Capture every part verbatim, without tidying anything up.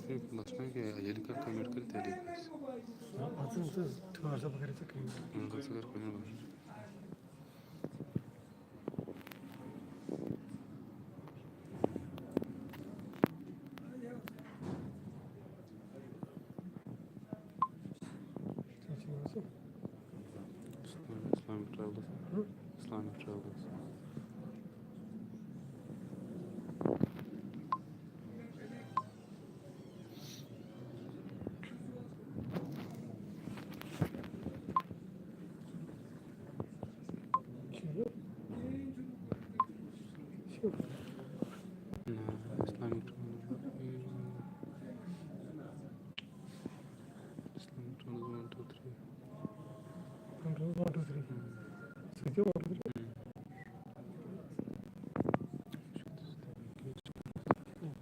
ہے، مسلہٕ کیٛاہ؟ ییٚلہِ کانٛہہ commit کرِ، تیٚلے گژھِ۔ آ، پتہٕ چھُنہٕ سُہ ٹھٔہر سا، بہٕ کرٕ ژےٚ commit۔ اہن حظ، ژٕ کر commit گۄڈٕ۔ ٹھیٖک چھُ، Islamic Travels۔ ہُم؟ Islamic Travels۔ نہ، Islamic Travels۔ Islamic Travels، one two three۔ One two three۔ ہُم۔ سُہ تہِ one two three۔ ہُم۔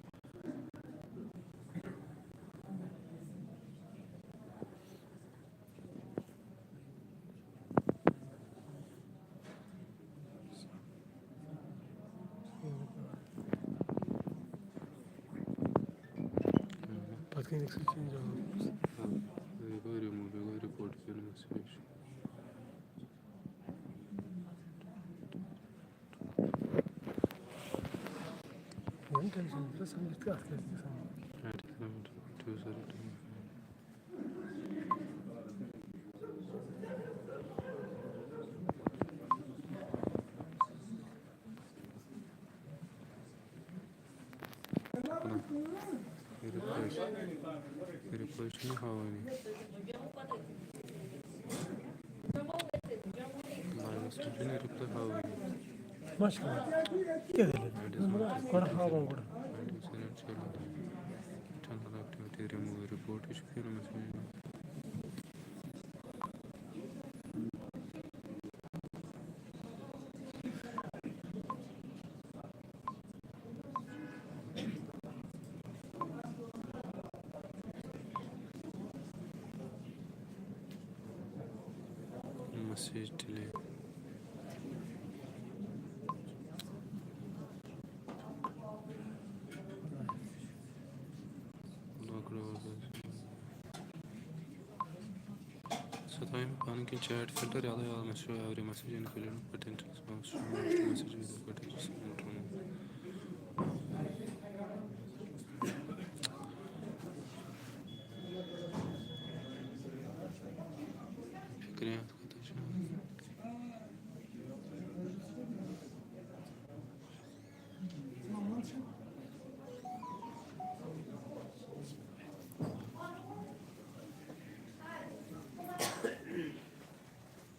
پتہٕ کَتہِ گژھِ change آسُن؟ آ، یہِ گوٚو remove، یہِ گوٚو report، یہِ گوٚو message۔ وۄنۍ tension چھُ، سمجھ تہٕ اَتھ کیٛاہ چھُ گژھان؟ اَتہِ چھُ سمجھ، چھُ سورُے ٹھیٖک۔ Reply، reply چھُنہٕ ہاوٲنی۔ Live-س پٮ۪ٹھ چھُنہٕ reply ہاوٲنی۔ ما چھُ ہاوان؟ کیٛاہ دٔلیٖل؟ گۄڈٕ ہاوان گۄڈٕ۔ Channel activity remove report، یہِ چھُ فِلمَس منٛز۔ Message delete۔ Lock roll۔ سُہ تھاوِ مےٚ پَنٕنۍ کِنۍ chat filter یَلَے، یَلَے، مےٚ چھُ every message including potential response to most messages with potential response۔ فِکرِ اَتھ کوٗتاہ چھُ۔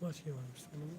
ما چھِ یِوان، بہٕ چھُس وَنان۔